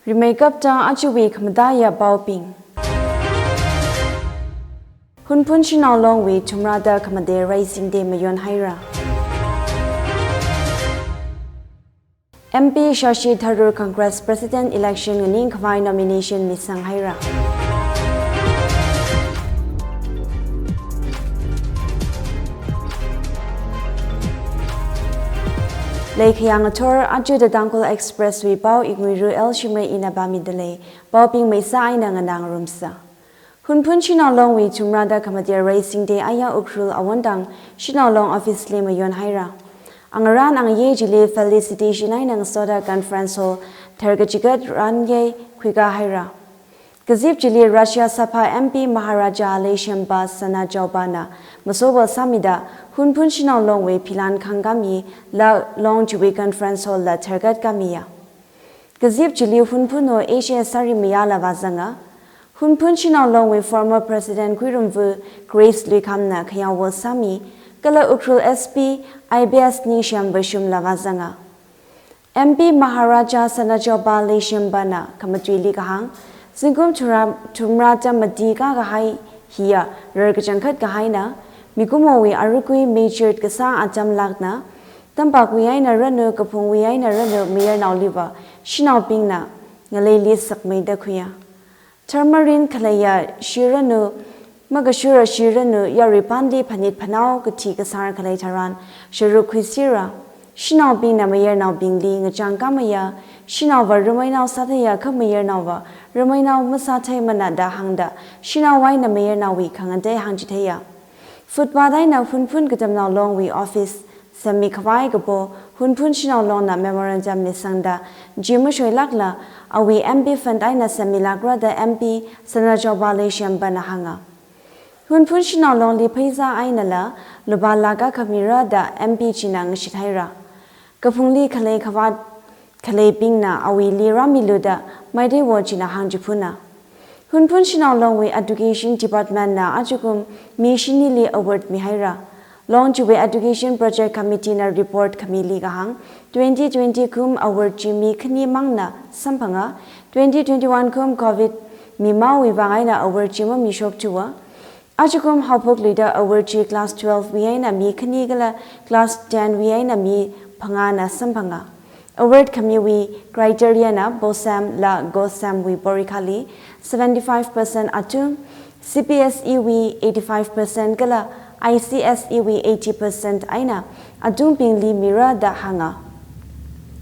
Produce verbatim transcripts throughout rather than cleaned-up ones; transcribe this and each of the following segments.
Rimeikapta ajawui khamataiya paobing. Hunphun Shanao Longwui thumrada khamate raising day mayonhaira. M P Shashi Tharoor Congress President Election nganing khavai nomination misanghaira. Leikhayang athor, aja The Tangkhul Express wui pao Inguiru L Shimray ina pāmidalei, paobing maisa eina nganāngarumsa. Hunphun Shanao Longwui thumrada khamate raising day aya Ukhrul awon tang Shanao Long office li mayonhaira. Angarān angaye chili felicitation eina ngasoda conference hall tharkachigat ranyei khuikāhaira. Kazip chili Rajya Sabha M P Maharaja Leishemba Sanajaobana masoval sāmida Hunphun Shanao Longwui philan khangkami la long chiwui conference hall la tharkatkamiya. Kazip chili Hunphun wo H A Sarimayala vāzanga. Hunphun Shanao Longwui former President Khuirumvu Grace Luikhamna khayāwo sāmi, kala Ukhrul S P I P S Ningshem Vashumla vāzanga. M P Maharaja Sanajaoba Leishembana khamatuili kahāng, zingkum thura-, thumrada mati kakahai hiya rarkachangkhat kahaina, mikumowui arukui meichut kasā atamlakna, tampākwui eina ranu, kaphungwui eina ranu, mayarnaoliva shanaobingna ngaleili sakmeida khuiya. Tharmarin khaleiya shiranu, makashura shiranu, yaruipānli phanit phanao kathi kasār khalei tharan sharuk khuisera. Shanaobingna mayarnaobingli ngachang kamaya, shanao va rameinao sātheiya kha mayarnao va rameinao masātheimana da hāngda, shanao eina mayarnaowui khangatei hāngchitheiya. Footpath eina Hunphun Katamnao Longwui office semmi khavai kapo Hunphun Shanao Longna memorandum misangda, chi mashoilakla awui M P fund eina semmilākra da M P Sanajaoba Leishembana hānga. Hunphun Shanao Longli pheisā einala lupā lakh akha mira da M P china ngashithaira. Kaphungli khalei khavāt khaleibingna awuili rāmilu da Meitei wo china hāngchiphuna. Hunphun Shanao Longwui Education Department na ajakum mi shinili award mihaira. Long chiwui Education Project Committee na report khamili kahāng, twenty twenty kum award chi mi khani mangna samphanga, twenty twenty-one kum covid mimawui vang eina award chi mamishok thuwa. Ajakum haophokluida award chi class twelve wui eina mi khani kala class ten wui eina mi phangāna samphanga. Award khamiwui criteria na BOSEM la GOSEM wui porikhali seventy-five percent atung, C B S E wui eighty-five percent kala I C S E wui eighty percent eina atungbingli mira da hānga.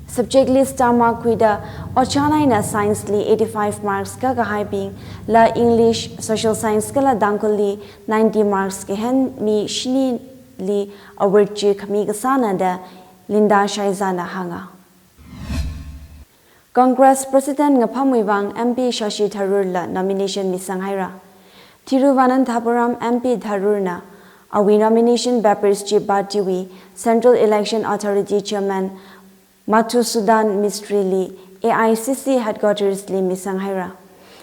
Subject li star mark khuida ojā eina science li eighty-five marks kakahaibing la English, Social Science kala Tangkhulli ninety marks kahen mi shinili award chi khami kasāna da Linda Shaizana hānga. Congress President ngaphamwui vang M P Shashi Tharoor la nomination misanghaira. Thiruvananthapuram M P Tharoor na awui nomination papers chi party wui Central Election Authority Chairman Madhusudan Mistry li A I C C headquarters li misanghaira.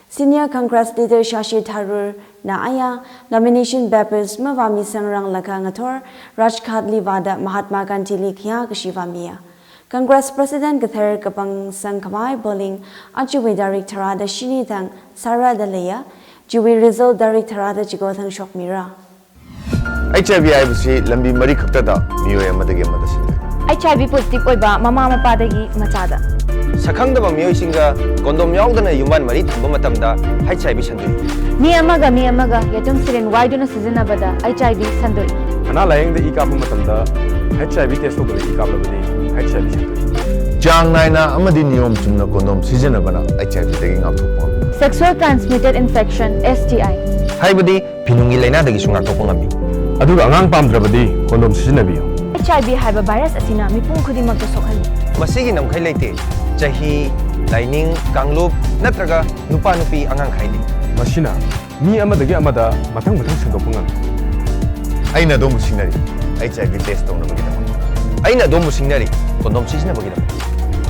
Senior Congress leader Shashi Tharoor na aya nomination papers mavāmisangrang lakha ngathor Rajghat li vāda Mahatma Gandhi li khayākashi vāmiya. Congress President kathar kapangsang khavai polling ajawui tarik tharāda shini thang sārada leiya, chiwui result tarik tharāda chiko thang shokmira. H I V ꯍꯥꯏꯕꯁꯤ ꯂꯝꯕꯤ ꯃꯔꯤ ꯈꯛꯇꯗ ꯃꯤꯑꯣꯏ ꯑꯃꯗꯒꯤ ꯑꯃꯗ ꯁꯟꯗꯣꯛꯏ꯫ H I V positive ꯑꯣꯏꯕ ꯃꯃꯥ ꯃꯄꯥꯗꯒꯤ ꯃꯆꯥꯗ꯫ ꯁꯛꯈꯪꯗꯕ ꯃꯤꯑꯣꯏꯁꯤꯡꯒ condom ꯌꯥꯎꯗꯅ ꯌꯨꯝꯕꯥꯟ ꯃꯔꯤ ꯊꯝꯕ ꯃꯇꯝꯗ H I V ꯁꯟꯗꯣꯛꯏ꯫ ꯃꯤ ꯑꯃꯒ ꯃꯤ ꯑꯃꯒ ꯌꯦꯇꯨꯝ syringe ꯋꯥꯏꯗꯨꯅ ꯁꯤꯖꯤꯟꯅꯕꯗ H I V ꯁꯟꯗꯣꯛꯏ꯫ ꯑꯅꯥ ꯂꯥꯌꯦꯡꯗ ꯏ ꯀꯥꯞꯄ ꯃꯇꯝꯗ H I V test ꯇꯧꯗꯅ ꯏ ꯀꯥꯞꯂꯕꯗꯤ H I V ꯁꯟꯗꯣꯛꯏ꯫ ꯆꯥꯡ ꯅꯥꯏꯅ ꯑꯃꯗꯤ ꯅꯤꯌꯣꯝ ꯆꯨꯝꯅ condom ꯁꯤꯖꯤꯟꯅꯕꯅ H I V ꯗꯒꯤ ꯉꯥꯛꯊꯣꯛꯄ ꯉꯝꯃꯤ꯫ Sexual transmitted infection, S T I꯫ ꯍꯥꯏꯕꯗꯤ ꯐꯤꯅꯨꯡꯒꯤ ꯂꯥꯏꯅꯥꯗꯒꯤꯁꯨ ꯉꯥꯛꯊꯣꯛꯄ ꯉꯝꯃꯤ꯫ ꯑꯗꯨꯒ ꯑꯉꯥꯡ ꯄꯥꯝꯗ꯭ꯔꯕꯗꯤ condom ꯁꯤꯖꯤꯟꯅꯕꯤꯌꯨ꯫ H I V ꯍꯥꯏꯕ virus ꯑꯁꯤꯅ ꯃꯤꯄꯨꯝ ꯈꯨꯗꯤꯡꯃꯛꯇ ꯁꯣꯛꯍꯜꯂꯤ꯫ ꯃꯁꯤꯒꯤ ꯉꯝꯈꯩ ꯂꯩꯇꯦ꯫ ꯆꯍꯤ, ꯂꯥꯏꯅꯤꯡ, ꯀꯥꯡꯂꯨꯞ ꯅꯠꯇ꯭ꯔꯒ ꯅꯨꯄꯥ ꯅꯨꯄꯤ ꯑꯉꯥꯡ ꯈꯥꯏꯗꯦ꯫ ꯃꯁꯤꯅ ꯃꯤ ꯑꯃꯗꯒꯤ ꯑꯃꯗ ꯃꯊꯪ ꯃꯊꯪ ꯁꯟꯗꯣꯛꯄ ꯉꯝꯃꯤ꯫ ꯑꯩꯅ ꯑꯗꯣꯝꯕꯨ ꯁꯤꯡꯅꯔꯤ, H I V test ꯇꯧꯅꯕꯒꯤꯗꯃꯛ꯫ ꯑꯩꯅ ꯑꯗꯣꯝꯕꯨ ꯁꯤꯡꯅꯔꯤ, condom ꯁꯤꯖꯤꯟꯅꯕꯒꯤꯗꯃꯛ꯫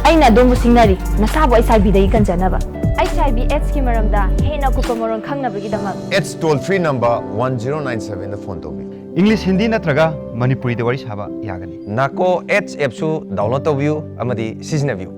ꯑꯩꯅ ꯑꯗꯣꯝꯕꯨ ꯁꯤꯡꯅꯔꯤ, ꯅꯁꯥꯕꯨ H I V ꯗꯒꯤ ꯀꯟꯖꯅꯕ꯫ H I V AIDS ꯀꯤ ꯃꯔꯝꯗ ꯍꯦꯟꯅ ꯑꯀꯨꯞꯄ ꯃꯔꯣꯜ ꯈꯪꯅꯕꯒꯤꯗꯃꯛ꯫ AIDS toll free number one zero nine seven ꯗ phone ꯇꯧꯕꯤꯌꯨ꯫ English, Hindi ꯅꯠꯇ꯭ꯔꯒ ꯃꯅꯤꯄꯨꯔꯤꯗ ꯋꯥꯔꯤ ꯁꯥꯕ ꯌꯥꯒꯅꯤ꯫ NACO AIDS app ꯁꯨ download ꯇꯧꯕꯤꯌꯨ ꯑꯃꯗꯤ ꯁꯤꯖꯤꯟꯅꯕꯤꯌꯨ꯫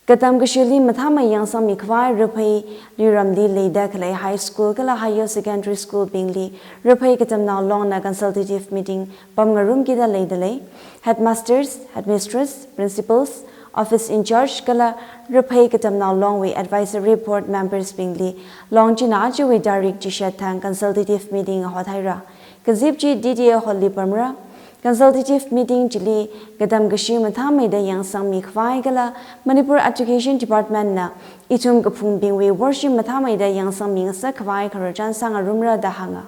Katam kashili mathāmei yangsangmi khavai Raphei Liramli leida khalei high school kala higher secondary school bingli Raphei Katamnao Longna consultative meeting pamngarumkida leidalei. Headmasters, headmistress, principals, office in charge kala Raphei Katamnao Longwui advisory board members bingli Long china ajawui tarik chishat thang consultative meeting hothaira. Kazip chi D D A hall li pamra. Consultative meeting chili katam kashi mathāmeida yangsangmi khavai kala Manipur Education Department na ithum kaphungbingwui worshim mathāmeida yangsangmi ngasak khavai khararchan sāngarumra da hānga.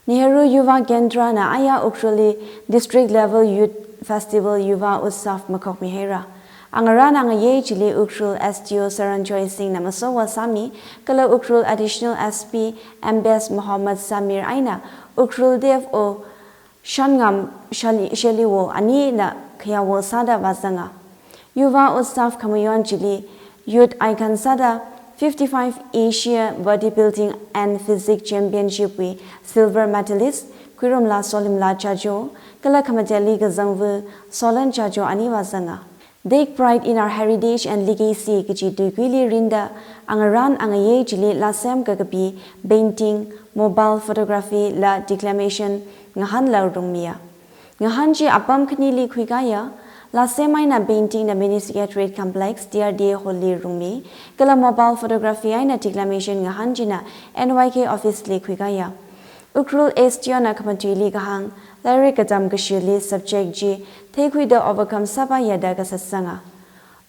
Nehru Yuva Kendra na aya Ukhrulli District Level Youth Festival Yuva Utsav makhokmihaira. Angarān angayei chili Ukhrul S D O Saranjoy Singh na masowa sāmi, kala Ukhrul Additional S P M B S Mohammad Samir eina Ukhrul D F O Shanngam Shali-, Shaliwo anina khayawo sāda vāzanga. Yuva Utsav khamayon chili youth icon sāda fifty-five Asia Bodybuilding and Physique Championship wui silver medalist Khuirumla Solimla Chajo kala khamateli kazangva Solan Chajo ani vāzanga. Take pride in our heritage and legacy kaji tuikuili rinda angarān angayei chili lāsem kakapi, painting, mobile photography la declamation ngahānla rungmiya. Ngahān chi apam khanili khuikaya, lāsem eina painting na Mini Secretariat Complex D R D A hall li rungmi, kala mobile photography eina declamation ngahān china N Y K office li khuikaya. Ukhrul S D O na khamatuili kahāng, lairik katam kashili subject chi theikhuida overcome sāpaiya da kasatsanga.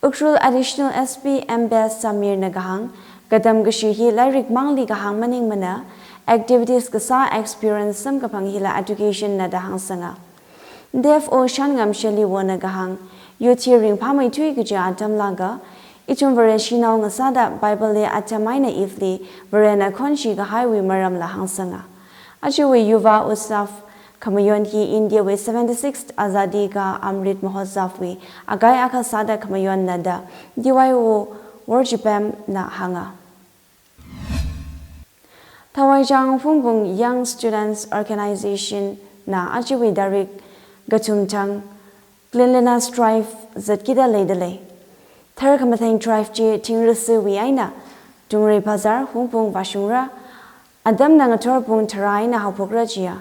Ukhrul Additional S P M B S Samir na kahāng, katam kashi hi lairik mangli kahāng maningmana, activities kasā experience samkaphang hila education na da hāngsanga. D F O Shanngam Shaliwo na kahāng, youth hi ringphāmeithui kaja atam laga, ithum Vareshinao ngasāda Bible li Adam eina Eve li Varena khonshi kahaiwui maramla hāngsanga. Ajawui Yuva Utsav khamayon hi India wui seventy-sixth Azadi Ka Amrit Mahotsav wui akai akha sāda khamayonna da D Y O Worchipem na hānga. Thawaichang Hungpung Young Students Organization na ajawui tarik kathum thang cleanliness drive zatkida leidalei. Thar khamatheng drive chi Thingrasuwui eina Tungrei Bazar Hungpung vāshungra, atamna ngathor pung tharā eina haophokra jiya.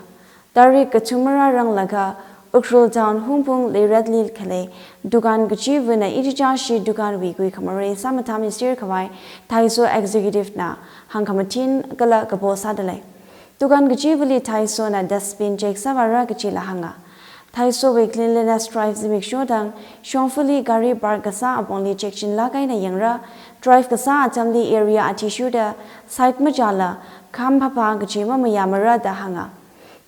Tarik kathum marāranglaga Ukhrul Town Hungpung Leiratli khalei dukan kachivana ichichāshi dukanwui kuikhamarei sāmathāmisir khavai Thaiso Executive na hāngkhamathin kala kapo sādalei. Dukan kachivali Thaisona dustbin check sāvāra kajila hānga. Thaisowui cleanliness drive zimiksho thang shongfali gari park kasā apongli check chinlāk eina yangra, drive kasā atamli area athishurda side machāla kham phapha kaji mamayāmara da hānga.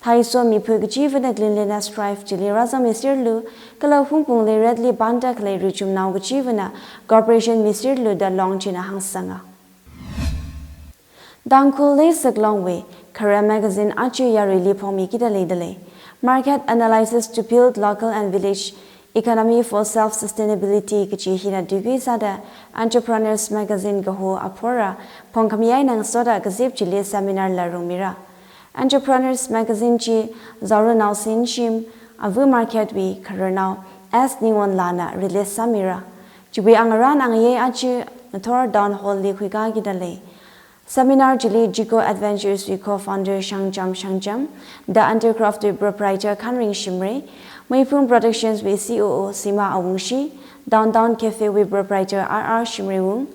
Thaiso miphu kachivana cleanliness drive chili rāzangmisirlu, kala Hungpung Leiratli panda khalei richumnao kachivana cooperation misirlu da Long china hāngsanga. Tangkhul Leisak Longwui Kharar magazine aja yaruili phongmikida leidalei. Market analysis to build local and village economy for self-sustainability kaji hina tuikui sāda Entrepreneurs Magazine kaho aphora phongkhami eina ngasoda kazip chili seminar la rungmira. Entrepreneurs Magazine chi Zaurunao Sinshim, Avu Market wui khararnao S Ningwon lana release sāmira. Chiwui angarān angayei aja ngathor Town Hall li khuikakida lei. Seminar chili Jiko Adventures wui co-founder Shangcham Shangcham, The Undercraft wui proprietor Khanring Shimray, Meiphung Productions wui C O O Sima Awungshi, Downtown Cafe wui proprietor R R Shimraywung,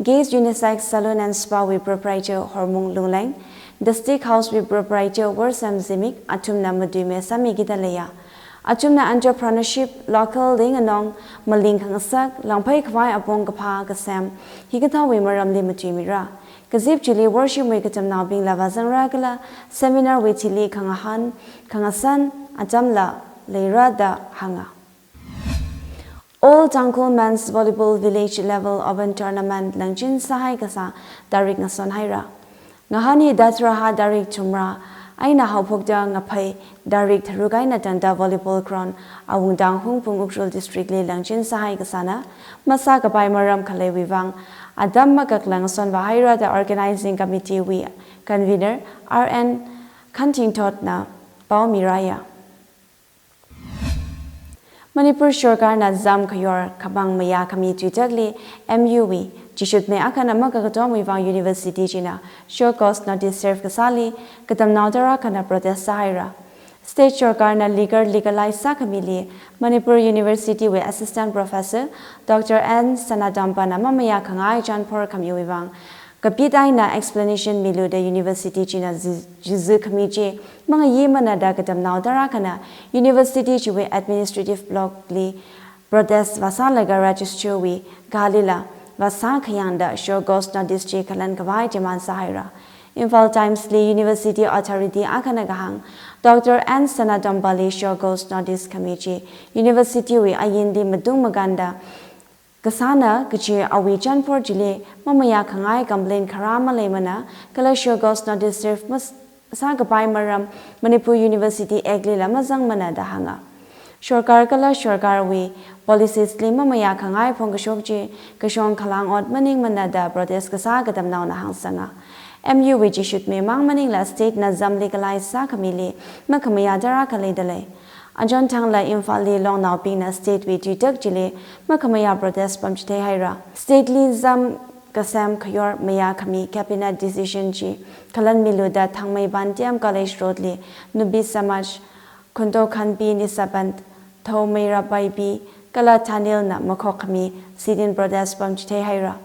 Gaze Unisex Salon and Spa wui proprietor Hormung Lungleng, The Steak House wui proprietor Worsam Zimik athumna matuime sāmikida leiya. Athumna entrepreneurship, local ling anong, maling khangasak, langphei khavai apong kaphā kasem, hikathāwui maramli matuimira. Kazip chili worshimwui katamnaobingla vāzangra kala seminar wui thili khangahān, khangasan atamla leira da hānga. All Tangkhul Men's Volleyball Village Level Open Tournament langchin sāhai kasā tarik ngasonhaira. Ngahān hi Dasaraha tarik thumra eina haophokda ngaphei tarik tharuk eina tangda volleyball ground Awungtang Hungpung Ukhrul District li langchin sāhai kasāna, masākapai maram khaleiwui vang atam makakla ngasonvāhaira da Organizing Committee wui Convener R N Khanthingthotna pao miraya. Manipur sorkarna zam khayor khamang mayā khami tuitakli M U wui chishutme akhana makakatomwui vang university china show cause notice serve kasāli katamnao tarākhana protest sāhaira. State sorkarna liquor legalize sākhamili Manipur University wui Assistant Professor Doctor N Sanatompana mamayā khangai chanphor khamiwui vang kapit eina explanation milu da university china zi-, jizu khami chi mangayimana da katamnao tarākhana university chiwui administrative block li protest vāsālaga registrar wui khalila vāsā khayāngda show cause notice chi khalan khavai demand sāhaira. Imphal Times li university authority akhana kahāng, Doctor N Sanatompali show cause notice khami chi university wui ainli matung maganda kasāna kachi awui chanphor chili mamayā khangai complaint kharā maleimana kala show cause notice serve mas-, sākapai maram Manipur University Act lila mazangmana da hānga. Sorkar kala sorkarwui policies li mamayā khangai phongkashok chi kashong khalang ot maningmana da protest kasā katamnaona hāngsanga. M U wui chishutme mang maningla state na zam legalize sākhamili makhamayā tarākha leidalei. Achon thangla Imphal li longnaobingna state wui tuitak chili makhamayā protest pamchithei haira. State li zam kasem khayor mayā khami cabinet decision chi khalan milu da Thangmeiban T M College Road li Nubi Samaj, Khuntokhanpi Nisapant, Thou Meira Paibi kala Thanil na makhok khami sit-in protest pamchithei haira.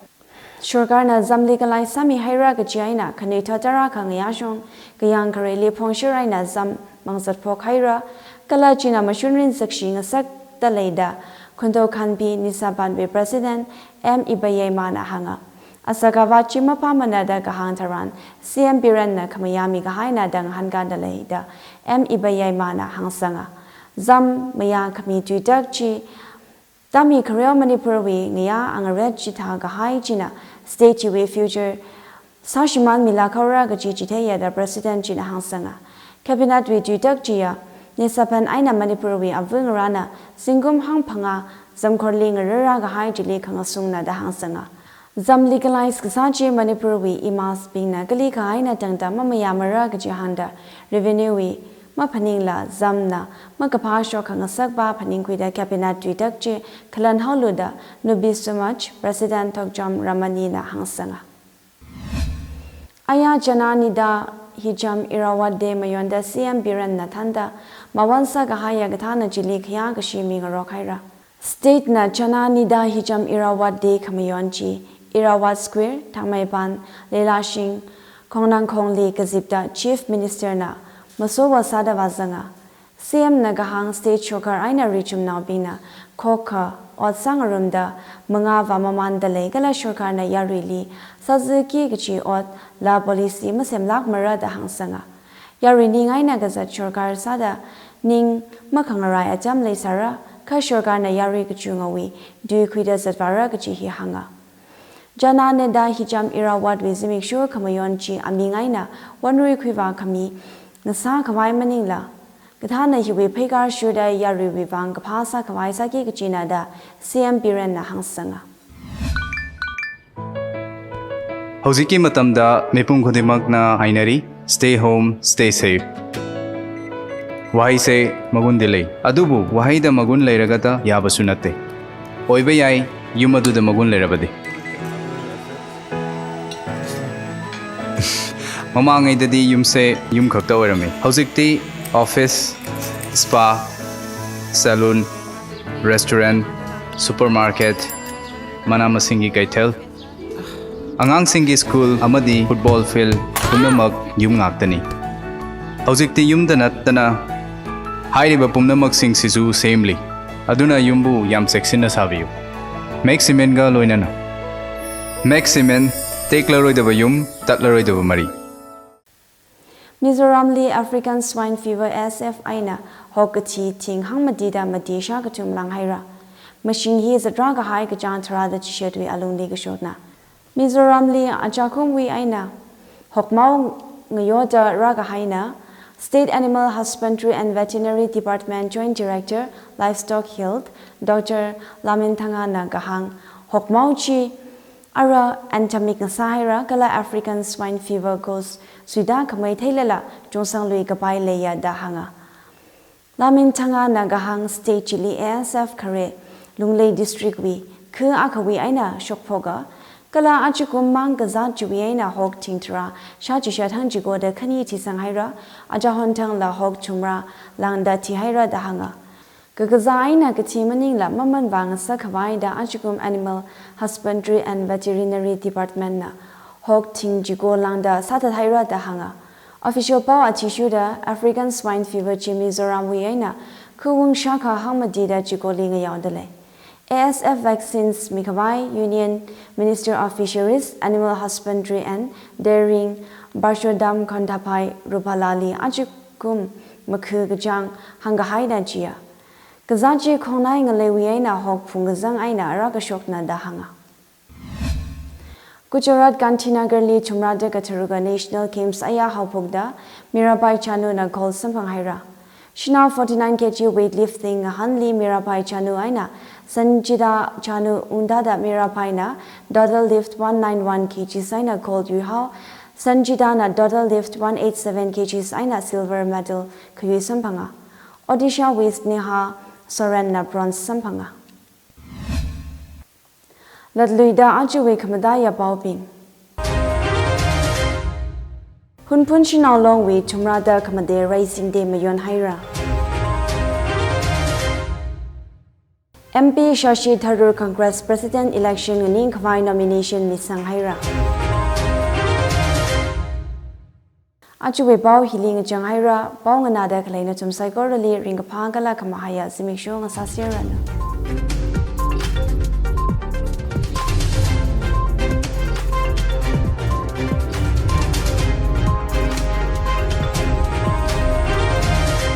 Sorkarna zam legalize sāmi haira kachi eina khanuithot tarākha ngayāshong kayāng khareli phongshar eina zam mangzat phok haira, kala china mashun rin sakshi ngasakta leida Khuntokhanpi Nisapantwui President M Ibayeimana hānga. Asakava chi maphāmana da kahāng tharan C M Birenna khamayā mikahaina da ngahānkada leida M Ibayeimana hāngsanga. Zam mayā khami tuitak chi tami khareo Manipur wui ngayā angaret chithā kahai china state chiwui future sāshimān milāk haora kachi chitheiya da President china hāngsanga. Cabinet wui tuitak chiya Nisapant eina Manipur wui avungarāna zingkum hangphangā zamkhorli ngarara kahai chili khangasungna da hāngsanga. Zam legalize kasā chi Manipur wui imasbingna kali kha eina tangda mamayāmara kachi hāngda revenue wui maphaningla zamna makaphā shok khangasakva phaningkhuida cabinet tuitak chi khalan haolu da Nubi Samaj President Thokchom Ramani na hāngsanga. Aya Jananidha Hijam Irawat Day mayonda C M Birenna thānda mawon sākahaiya kathāna chili khayā kashi mingarok haira. State na Jananidha Hijam Irawat Day khamayon chi Irawat Square, Thangmeiban, Leilashing, Khongnangkhong li kazipda Chief Minister na masowo sāda vāzanga. C M na kahāng state sorkar eina richumnaobingna khokha ot sāngarumda mangā vāmamānda lei kala sorkarna yaruili sāziki kachi otla policy masemlākmara da hāngsanga. Yarui ning eina kazat sorkar sāda ning makhangarai atam leisāra, kha sorkarna yarui kachungawui tuikhuida zatvāra kachi hi hānga. Jananidha Hijam Irawat wui zimiksho khamayon chi aming eina wonrui khuivā khami ngasā khavai maningla, kathāna hiwui pheikar shurda yaruiwui vang kaphā sākhavai sāki kachina da C M Birenna hāngsanga. ꯍꯧꯖꯤꯛꯀꯤ ꯃꯇꯝꯗ ꯃꯤꯄꯨꯝ ꯈꯨꯗꯤꯡꯃꯛꯅ ꯍꯥꯏꯅꯔꯤ, "Stay home, stay safe." ꯋꯥꯍꯩꯁꯦ ꯃꯒꯨꯟꯗꯤ ꯂꯩ, ꯑꯗꯨꯕꯨ ꯋꯥꯍꯩꯗ ꯃꯒꯨꯟ ꯂꯩꯔꯒꯇ ꯌꯥꯕꯁꯨ ꯅꯠꯇꯦ꯫ ꯑꯣꯏꯕ ꯌꯥꯏ, ꯌꯨꯝ ꯑꯗꯨꯗ ꯃꯒꯨꯟ ꯂꯩꯔꯕꯗꯤ꯫ ꯃꯃꯥꯡꯉꯩꯗꯗꯤ ꯌꯨꯝꯁꯦ ꯌꯨꯝ ꯈꯛꯇ ꯑꯣꯏꯔꯝꯃꯤ꯫ ꯍꯧꯖꯤꯛꯇꯤ office, spa, salon, restaurant, supermarket, ꯃꯅꯥ ꯃꯁꯤꯡꯒꯤ ꯀꯩꯊꯦꯜ, ꯑꯉꯥꯡꯁꯤꯡꯒꯤ school ꯑꯃꯗꯤ football field ꯄꯨꯝꯅꯃꯛ ꯌꯨꯝ ꯉꯥꯛꯇꯅꯤ꯫ ꯍꯧꯖꯤꯛꯇꯤ ꯌꯨꯝꯗ ꯅꯠꯇꯅ ꯍꯥꯏꯔꯤꯕ ꯄꯨꯝꯅꯃꯛꯁꯤꯡꯁꯤꯁꯨ ꯁꯦꯝꯂꯤ꯫ ꯑꯗꯨꯅ ꯌꯨꯝꯕꯨ ꯌꯥꯝ ꯆꯦꯛꯁꯤꯟꯅ ꯁꯥꯕꯤꯌꯨ꯫ Max Cementꯒ ꯂꯣꯏꯅꯅ꯫ Max Cement, ꯇꯦꯛꯂꯔꯣꯏꯗꯕ ꯌꯨꯝ, ꯇꯠꯂꯔꯣꯏꯗꯕ ꯃꯔꯤ꯫ ꯃꯤꯖꯣꯔꯥꯝꯂꯤ African Swine Fever, A S F, ꯑꯩꯅ ꯍꯣꯛ ꯀꯊꯤ ꯊꯤꯡ ꯍꯪ ꯃꯇꯤꯗ ꯃꯇꯤ ꯁꯥ ꯀꯊꯨꯝ ꯂꯥꯡ ꯍꯥꯏꯔ꯫ ꯃꯁꯤꯡ ꯍꯤ ꯖꯠꯔꯥ ꯀꯍꯥꯏ ꯀꯆꯥꯡ ꯊꯔꯥꯗ ꯆꯤꯁꯦꯠꯋꯤ ꯑꯂꯨꯡꯂꯤ ꯀꯁꯣꯠꯅ꯫ ꯃꯤꯖꯣꯔꯥꯝꯂꯤ ꯑꯆꯥꯈꯨꯝꯋꯤ ꯑꯩꯅ ꯍꯣꯛꯃꯥꯎ ꯉꯌꯣꯗ ꯔꯥ ꯀꯍꯥꯏꯅ State Animal Husbandry and Veterinary Department Joint Director, Livestock Health, Doctor Lamin Thangana ꯀꯍꯥꯡ ꯍꯣꯛꯃꯥꯎ ꯆꯤ ꯑꯔ endemic ꯅ ꯁꯥ ꯍꯥꯏꯔ ꯀꯂ African Swine Fever cause ꯁꯨꯏꯗꯥ ꯈꯃꯩ ꯊꯩꯂꯂ ꯆꯣꯡꯁꯪ ꯂꯨꯏ ꯀꯄꯥꯏ ꯂꯩꯌꯥ ꯗ ꯍꯥꯡꯉ꯫ Lamin Thanga na kahāng state chili A S F khare Lunglei district wui khu akhawui eina shokphoka, kala ajakum mang kazā chiwui eina hok thingtharā shāchishat hangchiko da khani thisang haira, achahon thangla hok chumrā lāngda thihaira da hānga. Kakazā eina kathi maningla mamanvā ngasak khavai da ajakum Animal Husbandry and Veterinary Department na hok thingchiko lāngda sāthat haira da hānga. Official pao athishurda African Swine Fever chi Mizoram wui eina khuwung shākha hangmatida chikoli ngayaoda lei. A S F vaccines mikhavai Union Minister of Fisheries, Animal Husbandry and Dairying Parshodam Kondhaphai Rupalali ajakum makhu kachāng hāngkahai da chiya. Kazā chi khongnai ngaleiwui eina hok phungkazang eina rākashokna da hānga. Gujarat Gandhinagar li chumrāda katharuka National Games aya haophokda Mirabai Chanu na gold samphang haira. Shanao forty-nine K G weightlifting ngahānli Mirabai Chanu eina Sanjita Chanu ungtada Mirabai na total lift one nine one K G eina gold yuihao, Sanjita na total lift one eight seven K G eina silver medal khayui samphanga. Odisha wui Sneha Soren na bronze samphanga. Latluida ajawui khamataiya paobing. Hunphun Shanao Long wui chumrāda khamate Raising Day mayon haira. M P Shashi Tharoor Congress President Election nganing khavai nomination misang haira. Ajawui pao hili ngachang haira, pao nganāda khalei nathum saikorali ringkaphā kala khamahaiya zimiksho ngasāserranu.